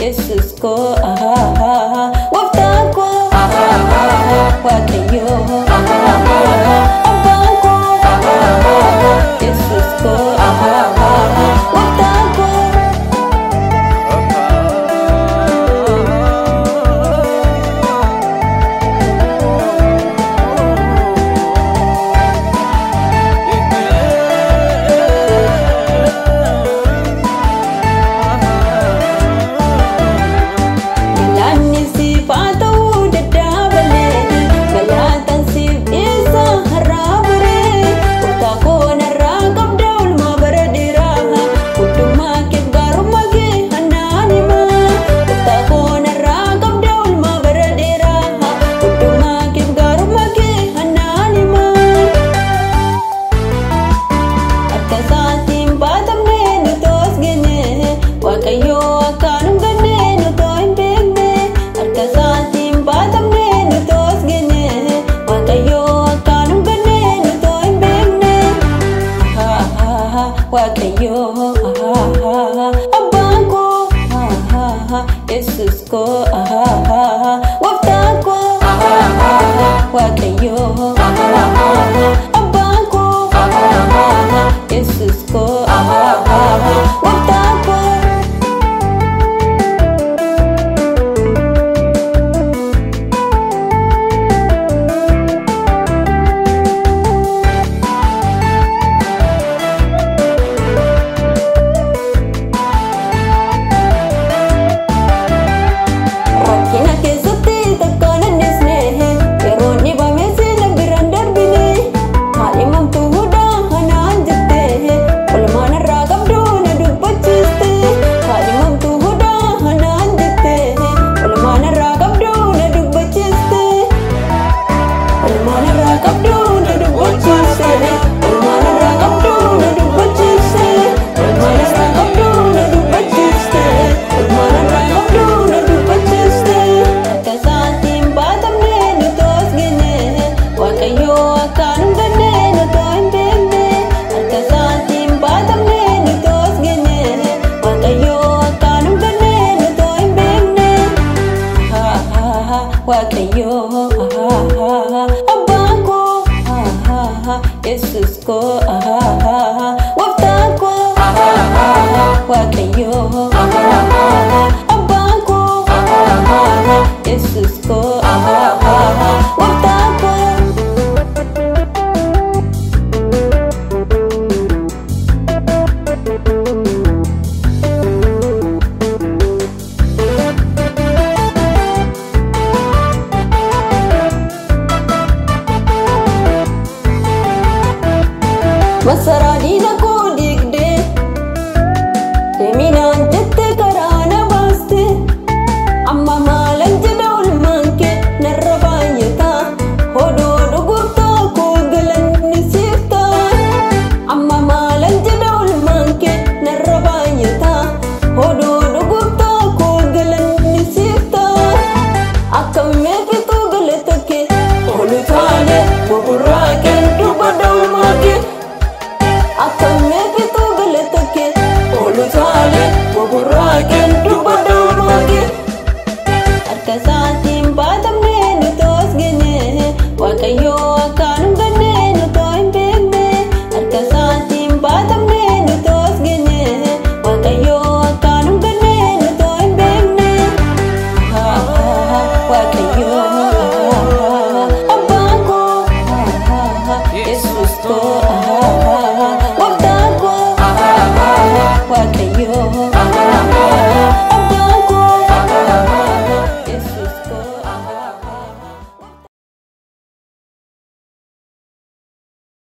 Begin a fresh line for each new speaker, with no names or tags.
Yesus koo, Gooftaan koo, Waaqayyoo, Abbaan koo, Yesus koo, Gooftaan koo. Galaanni siif haa ta'uu daddabalee, galaataan siif dhiyeessa har'aa baree. Gooftaa koo narraa qabda oolmaa bara dheeraa, guddummaa keef gaarummaa kee hannaan himaa. Gooftaa koo narraa qabda oolmaa bara dheeraa, guddummaa keef gaarummaa kee hannaan himaa. Harka isaatiin baatamnee nuti os geenye, Waaqayyoo akka nu hin ganne nuti hin beekne. Harka isaatiin baatamnee nuti os geenye, Waaqayyoo akka nu hin ganne nuti hin beekne. Waaqayyoo, Abbaan koo, Yesus koo.